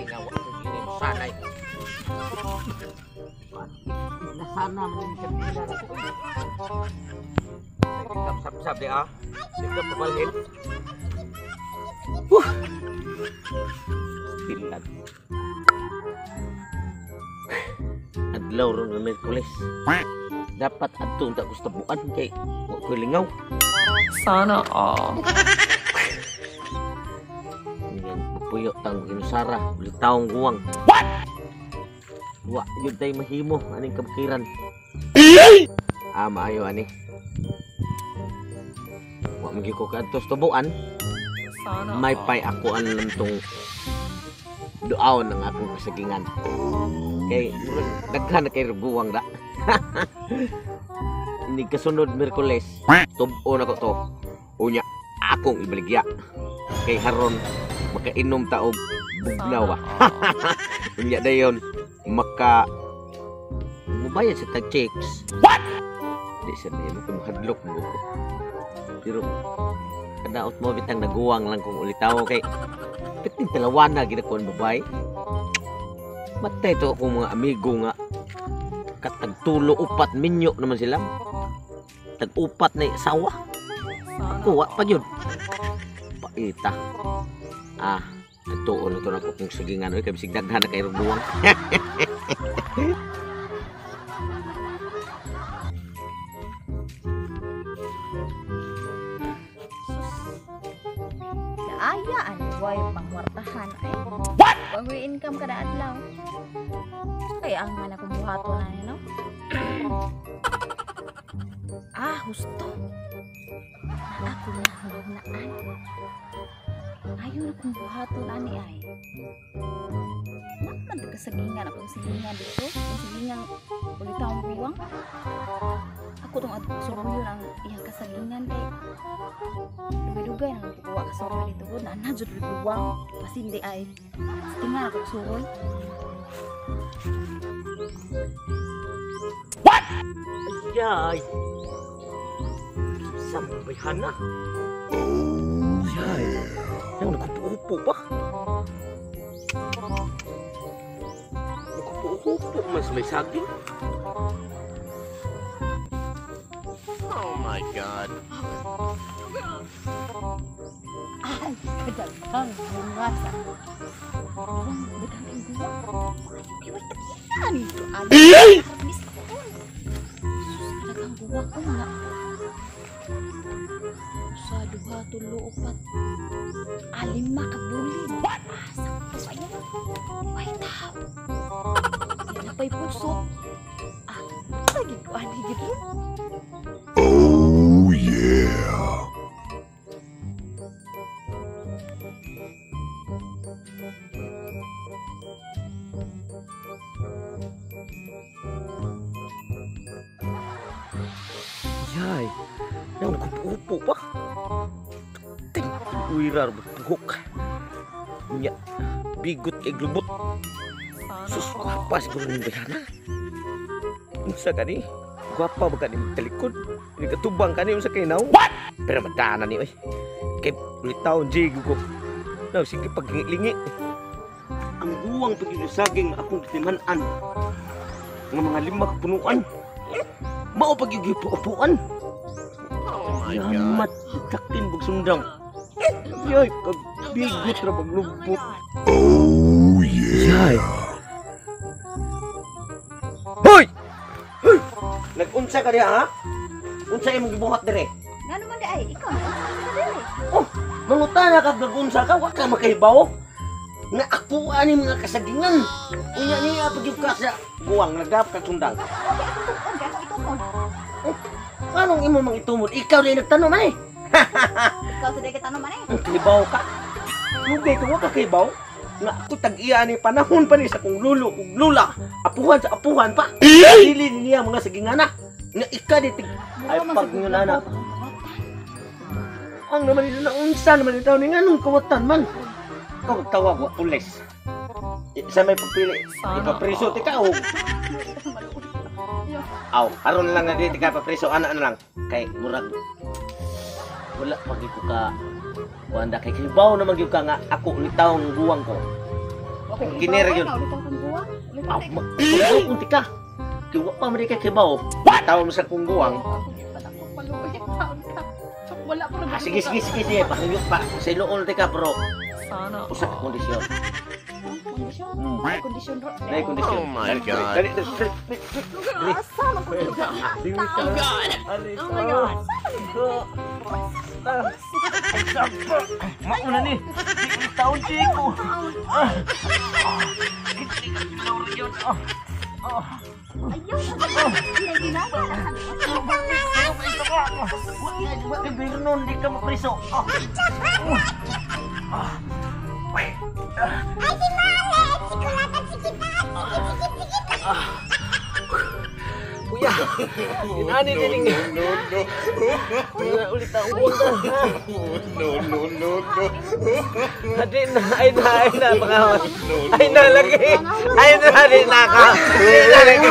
nga wa ko gini sanay. Nasana man yung kanila na ko. Sab-sab di ah. Sige pabalhin. Huh. Bilag. Adlaw ron nga Miyerkules. Dapat adto unta ko sa tabuan kay wa ko lingaw. Sana all. Yan, puyo tang ginusara, ulitawong guwang. What? Wa yun tay mahimo aning kabukiran. Ah, maayo ani. Wa man gyud ko kaadto sa tubuan. Sana May all. pay ako ang lantong duaw ng akong kasagingan. Kay murag daghan na kay guwang da. Ini kasunod Miyerkules, tubo na ko to. Unya akong ibaligya. Kay haron makainom ta og bugnaw ba. Unya dayon maka mubayad sa tag checks. What? Di sa niya kung hadlok mo ko. Pero kadaot mo bitang naguwang lang kung ulitaw kay piting talawana ginakuan babay. Matay to akong mga amigo nga katag tulo upat minyo naman sila. Tag upat na asawa. Sana Ako wa pa all. yun. Paita. Ah, nagtuon na to na ko kung sagingan oy kay bisig daghan na kay buwang. Sus. Naaya ang way pangwartahan ay. What? Pag income kada adlaw. Kaya ang nga na kong buhaton na no? Ah, husto. Na ako na hunaan. Ayaw na kong buhaton ani ay. Naman to kasagingan akong sigingan dito. Ang sigingan ulitawong buwang. Ako tong adto suruyo ang iyang kasagingan kay dugay-dugay nang kukuha ka suroy dito ko na na jud buwang pasindi ay tingnan ako suroy. Ayay. Sa bayhana. Ayay. Yang nagkupo-upo pa. Nagkupo-upo mas may saging. Oh my God. Ay, kadaghang bunga sa buwang, daghang kay buwang. Ay, wait, tagiya nito. Ay, harvest ko. Sus, kadaghang buwang ko mga usa, duha, tulo, upat, alima ka bulig. What? Ah, sakto kayo. Ay, tao. Yan na pa'y puso. Ah, lagi ko ani gid. Oh yeah. Ayay. Yang nagkupo-upo pa. Ting, uirar buhok. Nya, bigot kay glubot. Sana Sus, all. gwapa siguro ng bayhana. Unsa ka ni? Gwapa ba ka ni talikod? Hindi ka tubang ka ni unsa kay naw? What? Pero madana ni oy. Kay ulitaw jigo ko. Naw sige paglingi. Ang guwang pagiging akong gitiman-an. Nga mga lima ka punuan. Mao pagigipuupuan. Oh my God. Yamat, takin bug sundang. Yay, kabigot ra baglubot. Oh yeah. Yay. Hoy! Hoy! Nag-unsa ka diha ha? Unsa imong gibuhat dire? Ngano man di ay ikaw na unsa ka diri? Mangutana ka nag-unsa ka, wa ka makahibaw. Nga ako ani mga kasagingan. Unya niya pagyud ka sa buwang nagdap ka sundang. Okay, akong tuon kay akong itumod. Anong imo mang itumod? Ikaw din nagtanom ay. Ikaw sa di tanom man eh. Ang kahibaw ka. Lugay ka wa ka kahibaw. Nga ako tag-iya ni panahon pa ni sa kong lulo ug lula. Apuhan sa apuhan pa. Dili niya mga sagingana. Nga ika di tig ay Mura man pag sa nyo na. gugma ko, pangkawatan. Ang naman ito na unsa naman ito ni nganong kawatan man. Ikaw tawag wa pulis. Sa may pagpili, Sana ipapriso all. ti ka o. Aw, aron lang na di ti ka papriso ana na lang. Kay murag wala pag ko ka kuanda kay kibaw naman gyud ka nga ako ulitawng guwang ko. Wa Kini ra yun. Ulit akong buwang. Ulit Ah, ako. unti ka. Kiwa pa man di ka kibaw. Tawa mo sa kong guwang. Wala pa Ah, sige, sige, sige, sige. Pakinggan pa. Sa iloon ka, pero Sana usa ka all. kondisyon. Kondisyon. Kondisyon ro. Nay kondisyon. Oh my Dali, God. dali, dali, dali, dali. Asa man ko dito? Oh God. Oh my God. Mauna ni. Taon ko. Ayaw. Ginagawa na. Di ka mapriso. Kuya, inani din No, no, no. Ulit ang ulo. No, no, no, no. Adi na, ay na, ay na, mga ay na lagi. Ay na, di na ka. Di na lagi.